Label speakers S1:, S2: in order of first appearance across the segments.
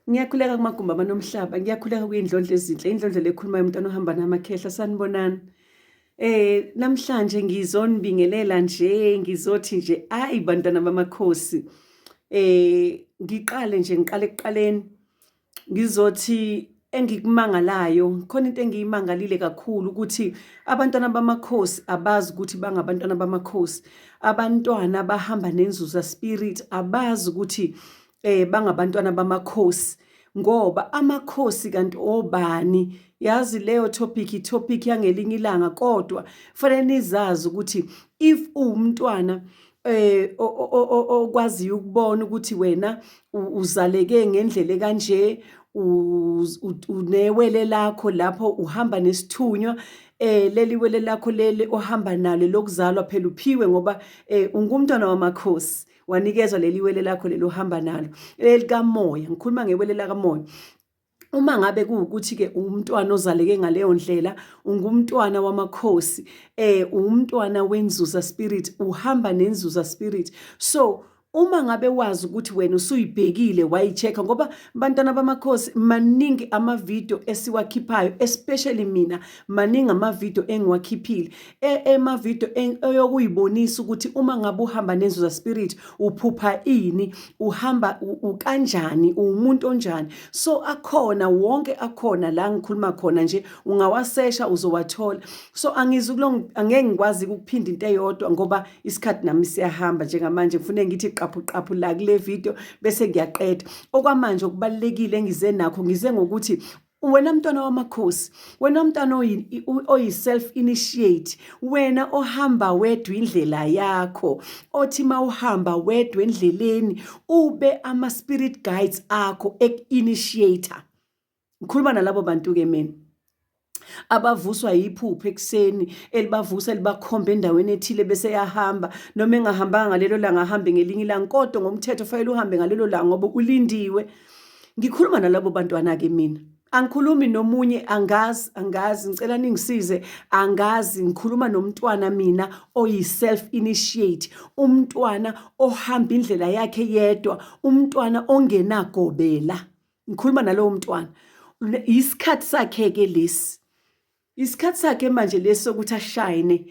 S1: Ngiyakhuleka kumagumbi abanomhlaba, ngiyakhuleka kuyindlondlo ezinhle, indlondlo lekhulumayo umntwana ohamba namakhehla, sanibonani. Namhlanje ngizonibingelela nje, ngizothi nje ayi bantwana bamakhosi. Ngiqale nje ngiqale ekuqaleni ngizothi engikumangalayo, khona into engiyimangalile kakhulu ukuthi abantwana bamakhosi abazi ukuthi bangabantwana bamakhosi. Abantwana bahamba nenzuza spirit abazi ukuthi bangabantwana bamakhosi ngoba amakhosi kanti obani. Yazi leyo topic i-topic yangelinye ilanga, kodwa fanele nizazi ukuthi if uwumntwana okwaziyo ukubona ukuthi wena uzaleke ngendlela ekanje, unewele lakho lapho uhamba nesithunywa, leli wele lakho leli ohamba nalo lokuzalwa phela uphiwe ngoba ungumntwana wamakhosi, wanikezwa leli wele lakho leli ohamba nalo elikamoya. Ngikhuluma ngewele lakamoya. Uma ngabe kuwukuthi-ke umntwana ozaleke ngaleyo ndlela, ungumntwana wamakhosi, umntwana wenzuza spirit, uhamba nenzuza spirit. So uma ngabe wazi ukuthi wena usuyibhekile wayi-check-a, ngoba bantwana bamakhosi maningi amavidiyo esiwakhiphayo, especially mina maningi amavidiyo engiwakhiphile, emavidiyo eyokuyibonisa ukuthi uma ngabe uhamba nenzuza spirit uphupha ini, uhamba ukanjani, uwumuntu onjani. So akhona wonke, akhona la ngikhuluma khona nje, ungawasesha uzowathola. So angeke ngikwazi ukuphinda into eyodwa ngoba isikhathi nami siyahamba njengamanje, ngifune ngithi qaphu qaphu la kule video bese ngiyaqeda. Okwamanje okubalulekile engize nakho, ngize ngokuthi wena mntwana wamakhosi, wena mntwana oyi-self initiate, wena ohamba wedwa indlela yakho, othi mawuhamba wedwa endleleni ube ama-spirit guides akho eku-initiator. Ngikhuluma nalabo bantu-ke mina abavuswa yiphupho ekuseni elibavusa libakhomba endaweni ethile bese yahamba, noma engahambanga ngalelo langa ahambe ngelinye ilanga, kodwa ngomthetho fanele uhambe ngalelo langa ngoba ulindiwe. Ngikhuluma nalabo bantwana-ke mina, angikhulumi nomunye, angazi, angazi, ngicela ningisize, angazi. Ngikhuluma nomntwana mina oyi-self initiate, umntwana ohamba indlela yakhe yedwa, umntwana ongenagobela. Ngikhuluma nalowo mntwana. Isikhathi sakhe-ke lesi, isikhathi sakhe manje lesi sokuthi ashayine.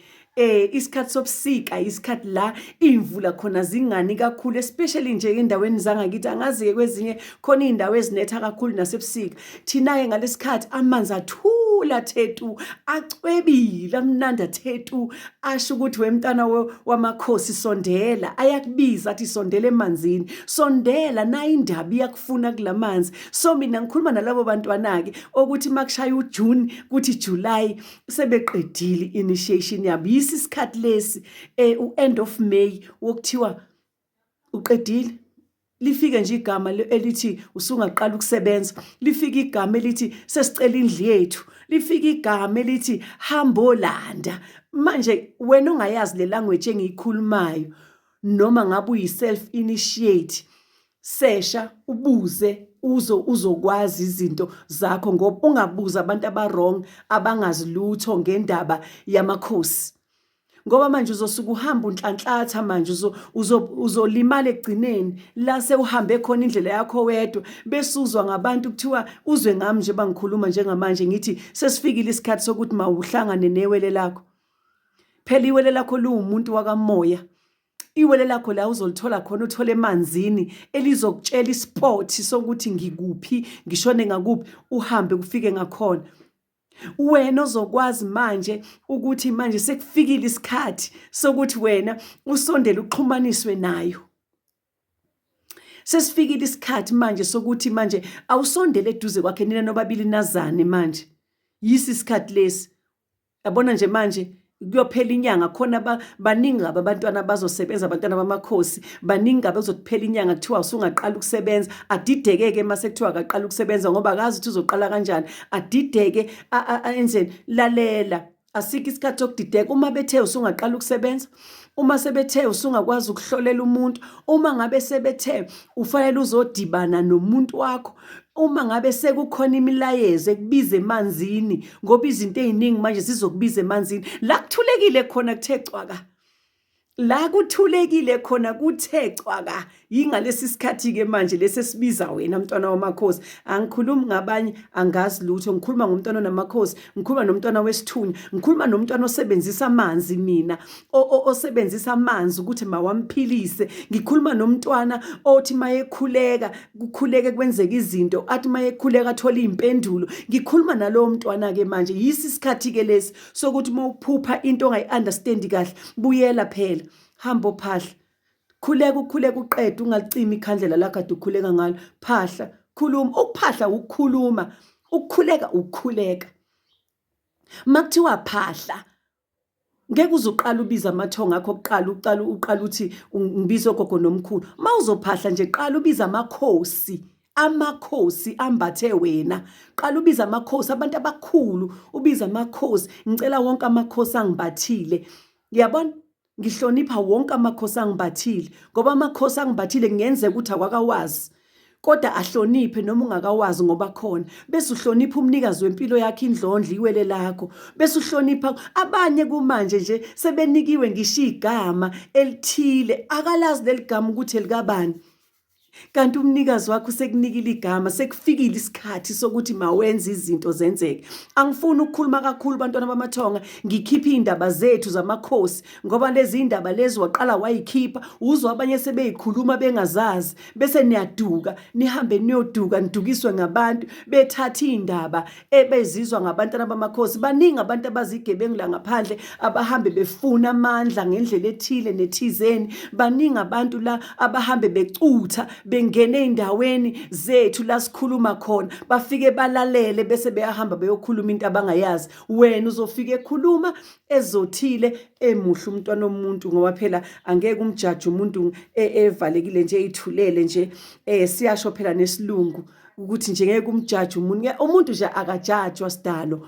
S1: Isikhathi sobusika, isikhathi la iy'mvula khona zingani kakhulu, especially nje endaweni zangakithi. Angazi-ke kwezinye khona iy'ndawo ezinetha kakhulu nasebusika. Thina-ke ngalesikhathi amanzi athula thetu, acwebile, amnandi athetu, asho ukuthi we mntana wamakhosi sondela. Ayakubiza athi sondela emanzini, sondela, nayi indaba iyakufuna kulamanzi. So mina ngikhuluma nalabo bantwana-ke okuthi makushaya uJune kuthi July sebeqedile initiation yabo. Yisi isikhathi lesi, u-end of May wokuthiwa uqedile. Lifike nje igama elithi usungaqala ukusebenza, lifike igama elithi sesicela indlu yethu, lifike igama elithi hambolanda. Manje wena ongayazi le language engiyikhulumayo, noma ngabe uyi-self initiate, sesha ubuze uzokwazi izinto zakho, ngoba ungabuza abantu aba-wrong abangazi lutho ngendaba yamakhosi. Ngoba manje uzosuka uhamba unhlanhlatha manje uzolimala ekugcineni la sewuhambe khona indlela yakho wedwa, bese uzwa ngabantu kuthiwa uzwe ngami nje bangikhuluma njengamanje ngithi sesifikile isikhathi sokuthi mawuhlangane newele lakho. Phela iwele lakho liwumuntu wakamoya. Iwele lakho la uzolithola khona, uthole emanzini elizokutshela ispot sokuthi ngikuphi, ngishone ngakuphi, uhambe kufike ngakhona. Wena ozokwazi manje ukuthi manje sekufikile isikhathi sokuthi wena usondele uxhumaniswe nayo. Sesifikile isikhathi manje sokuthi manje awusondele eduze kwakhe, nina nobabili nazane manje. Yisi isikhathi lesi. Yabona nje manje kuyophela inyanga khona baningi kabi abantwana abazosebenza, abantwana bamakhosi baningi kabi, kuzokuphela inyanga kuthiwa usungaqala ukusebenza. Adideke-ke mase kuthiwa akaqala ukusebenza ngoba akazi ukuthi uzoqala kanjani, adideke enzeni. Lalela, asikho isikhathi sokudideka. Uma bethe usungaqala ukusebenza, uma sebethe usungakwazi ukuhlolela umuntu, uma ngabe sebethe ufanele uzodibana nomuntu wakho, uma ngabe sekukhona imilayezo ekubiza emanzini, ngoba izinto ey'ningi manje zizokubiza emanzini la kuthulekile khona kuthe cwaka. La kuthulekile khona kuthe cwaka, yingalesi sikhathi-ke manje lesi esibiza wena mntwana wamakhosi. Angikhulumi ngabanye, angazi lutho, ngikhuluma ngomntwana onamakhosi, ngikhuluma nomntwana wesithunywa, ngikhuluma nomntwana osebenzisa amanzi mina, osebenzisa amanzi ukuthi mawamphilise. Ngikhuluma nomntwana othi mayekhuleka, kukhuleke kwenzeke izinto, athi mayekhuleka athole iy'mpendulo. Ngikhuluma nalowo mntwana-ke manje, yisi isikhathi-ke lesi sokuthi uma uphupha into ongayi-understandi kahle, buyela phela, hamba ophahla. Khuleka ukhuleka uqede, ungalicimi ikhandlela lakho kade ukhuleka ngalo. Phahla, khuluma. Ukuphahla ukukhuluma, ukukhuleka ukukhuleka. Uma kuthiwa phahla, ngeke uze uqale ubize amathongo akho kuqala, uqale uqale uthi ngibiza ogogo nomkhulu. Uma uzophahla nje qala ubize amakhosi, amakhosi ambathe wena. Qala ubize amakhosi, abantu abakhulu, ubize amakhosi. Ngicela wonke amakhosi angimbathile. Uyabona? Ngihlonipha wonke amakhosi angimbathile, ngoba amakhosi angimbathile kungenzeka ukuthi awakawazi, kodwa ahloniphe noma ungakawazi ngoba khona. Bese uhlonipha umnikazi wempilo yakho, indlondlo, iwele lakho. Bese uhlonipha abanye kumanje nje sebenikiwe ngisho igama elithile, akalazi leli gama ukuthi elikabani. Kanti umnikazi wakho usekunikile igama, sekufikile isikhathi sokuthi mawenze izinto zenzeke. Angifuni ukukhuluma kakhulu bantwana bamathonga, ngikhiphe iy'ndaba zethu zamakhosi, ngoba lezi iy'ndaba lezi waqala wayikhipha, uzwa abanye sebeyikhuluma bengazazi, bese niyaduka, nihambe niyoduka, nidukiswe ngabantu, bethatha iy'ndaba ebezizwa ngabantwana bamakhosi. Baningi abantu abazigebengu la ngaphandle abahambe befuna amandla ngendlela ethile nethizeni. Baningi abantu la abahambe becutha bengene ey'ndaweni zethu la sikhuluma khona, bafike balalele bese beyahamba beyokhuluma into abangayazi. Wena uzofike ekhuluma ezothile emuhle umntwana womuntu, ngoba phela angeke umjaje umuntu evalekile nje eyithulele nje. Siyasho phela nesilungu ukuthi nje ngeke umjaje umuntu, umuntu nje akajajwa sidalo.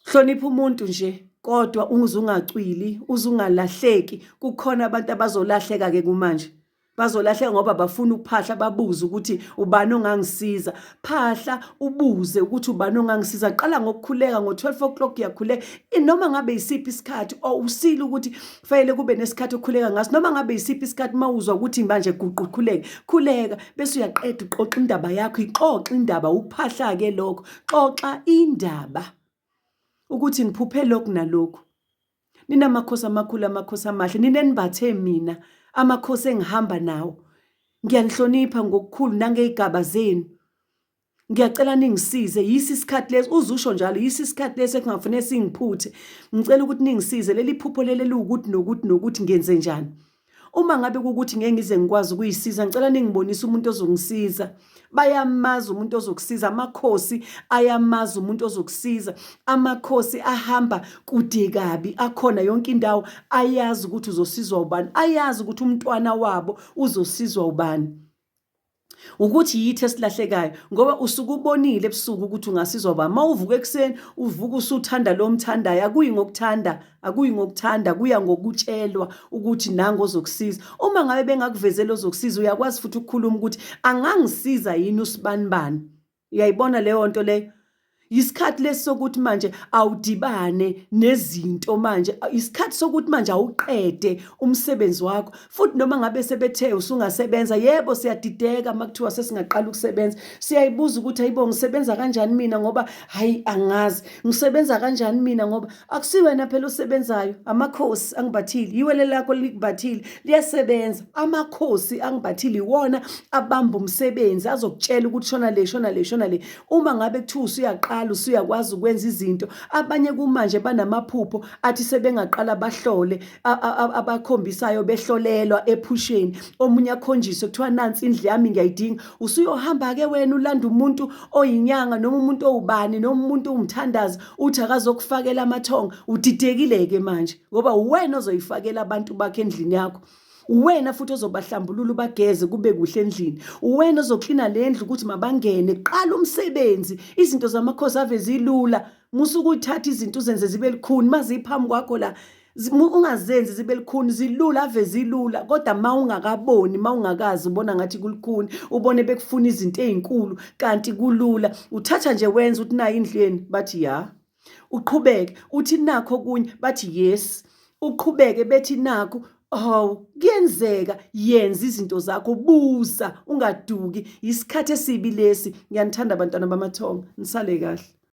S1: Hlonipha umuntu nje kodwa uze ungacwili, uze ungalahleki. Kukhona abantu abazolahleka-ke kumanje, bazolahleka ngoba bafuna ukuphahla, babuze ukuthi ubani ongangisiza. Phahla ubuze ukuthi ubani ongangisiza. Qala ngokukhuleka ngo-12 o'clock, uyakhuleka noma ngabe yisiphi isikhathi, or usile ukuthi kufanele kube nesikhathi okhuleka ngaso, noma ngabe yisiphi isikhathi. Uma uzwa ukuthi manje guqa ukhuleke, khuleka, bese uyaqeda uxoxa indaba yakho. Ixoxa indaba, ukuphahla-ke lokho. Xoxa indaba ukuthi ngiphuphe lokhu nalokhu. Ninamakhosi amakhulu, amakhosi amahle, nina enibathe mina, amakhosi engihamba nawo. Ngiyanihlonipha ngokukhulu nangey'gaba zenu. Ngiyacela ningisize, yisi isikhathi lesi, uzusho njalo, yisi isikhathi lesi ekungafuneka singiphuthe. Ngicela ukuthi ningisize, leli phupho leli eliwukuthi nokuthi nokuthi, ngenze njani? Uma ngabe kukuthi ngeke ngize ngikwazi ukuyisiza, ngicela ningibonise umuntu ozongisiza. Bayamazi umuntu ozokusiza, amakhosi ayamazi umuntu ozokusiza. Amakhosi ahamba kude kabi, akhona yonke indawo, ayazi ukuthi uzosizwa ubani, ayazi ukuthi umntwana wabo uzosizwa ubani. Ukuthi yithi esilahlekayo, ngoba usuke ubonile ebusuku ukuthi ungasizwa ba. Uma uvuka ekuseni, uvuka usuthanda lo mthandayo, akuyi ngokuthanda, akuyi ngokuthanda, kuya ngokutshelwa ukuthi nangu ozokusiza. Uma ngabe bengakuvezeli ozokusiza, uyakwazi futhi ukukhuluma ukuthi angangisiza yini usibanibani. Uyayibona leyo nto leyo? Yisikhathi lesi sokuthi manje awudibane nezinto manje, isikhathi sokuthi manje awuqede umsebenzi wakho. Futhi noma ngabe sebethe usungasebenza, yebo siyadideka uma kuthiwa sesingaqala ukusebenza. Siyayibuza ukuthi hayibo, ngisebenza kanjani mina, ngoba hayi angazi. Ngisebenza kanjani mina, ngoba akusiwena phela osebenzayo, amakhosi angibathile, iwele lakho likubathile, liyasebenza. Amakhosi angibathile iwona abamba umsebenzi, azokutshela ukuthi shona le, shona le, shona le. Uma ngabe kuthiwa usuyaqala, usuyakwazi ukwenza izinto, abanye kumanje banamaphupho athi sebengaqala bahlole, abakhombisayo behlolelwa ephusheni. Omunye akhonjiswe kuthiwa nansi indlu yami ngiyayidinga. Usuyohamba-ke wena ulanda umuntu oyinyanga noma umuntu owubani noma umuntu owumthandazi, uthi akazokufakela amathonga. Udidekile-ke manje, ngoba uwena ozoyifakela abantu bakho endlini yakho. Uwena futhi ozobahlambulula ubageze kube kuhle endlini. Uwena ozoklina le ndlu ukuthi mabangene. Qala umsebenzi. Izinto zamakhosi ave zilula. Musa ukuyithatha izinto uzenze zibe lukhuni maziphambi kwakho la. Ungazenzi zibe lukhuni, zilula, ave zilula. Kodwa ma ungakaboni, ma ungakazi, ubona ngathi kulukhuni, ubone bekufuna izinto ey'nkulu, kanti kulula. Uthatha nje wenza uthi nayi indlu yenu, bathi ya. Uqhubeke uthi nakho okunye, bathi yes. Uqhubeke bethi nakhu Hawu, kuyenzeka yenza izinto zakho buza ungaduki. Isikhathi esibi lesi. Ngiyanithanda bantwana bamathonga. Nisale kahle.